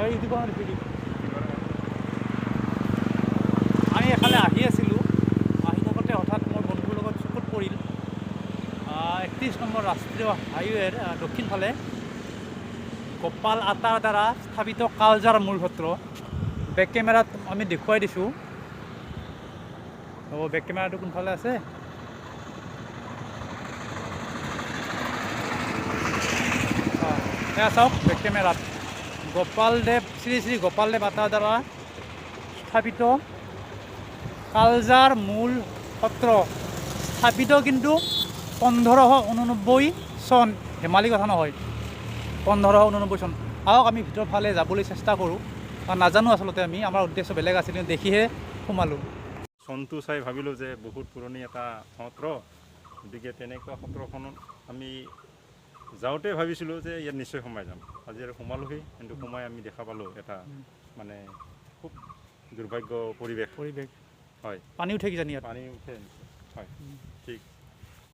হয়, ইউটিউবত দেখি। আমি এফালে আহি আছিলোঁ, আহি থাকোঁতে হঠাৎ মোৰ বন্ধুৰ লগত চকুত পৰিল 31 নম্বৰ ৰাষ্ট্ৰীয় হাইৱেৰ দক্ষিণ ফালে গোপাল আতাৰ দ্বাৰা স্থাপিত কালজাৰ মূল সত্ৰ। বেক কেমেৰাত আমি দেখুৱাই দিছোঁ। হ'ব, বেক কেমেৰাটো কোনফালে আছে? এয়া চাওক, বেক কেমেৰাত গোপালদেৱ, শ্ৰী শ্ৰী গোপালদেৱ আতাৰ দ্বাৰা স্থাপিত কালজাৰ মূল সত্ৰ, স্থাপিত কিন্তু 1589 চন, ধেমালি কথা নহয়, 1589 চন। আহক, আমি ভিতৰ ফালে যাবলৈ চেষ্টা কৰোঁ। নাজানো আচলতে আমি, আমাৰ উদ্দেশ্য বেলেগ আছিল, কিন্তু দেখিহে সোমালোঁ। চনটো চাই ভাবিলোঁ যে বহুত পুৰণি এটা সত্ৰ। গতিকে তেনেকুৱা সত্ৰখনত আমি যাওঁতে ভাবিছিলোঁ যে ইয়াত নিশ্চয় সোমাই যাম। আজি আৰু সোমালোহি, কিন্তু সোমাই আমি দেখা পালোঁ এটা মানে খুব দুৰ্ভাগ্য পৰিৱেশ। পৰিৱেশ। হয়। পানী উঠে কিজানি ইয়াত। পানী উঠে নিশ্চয়, হয়, ঠিক।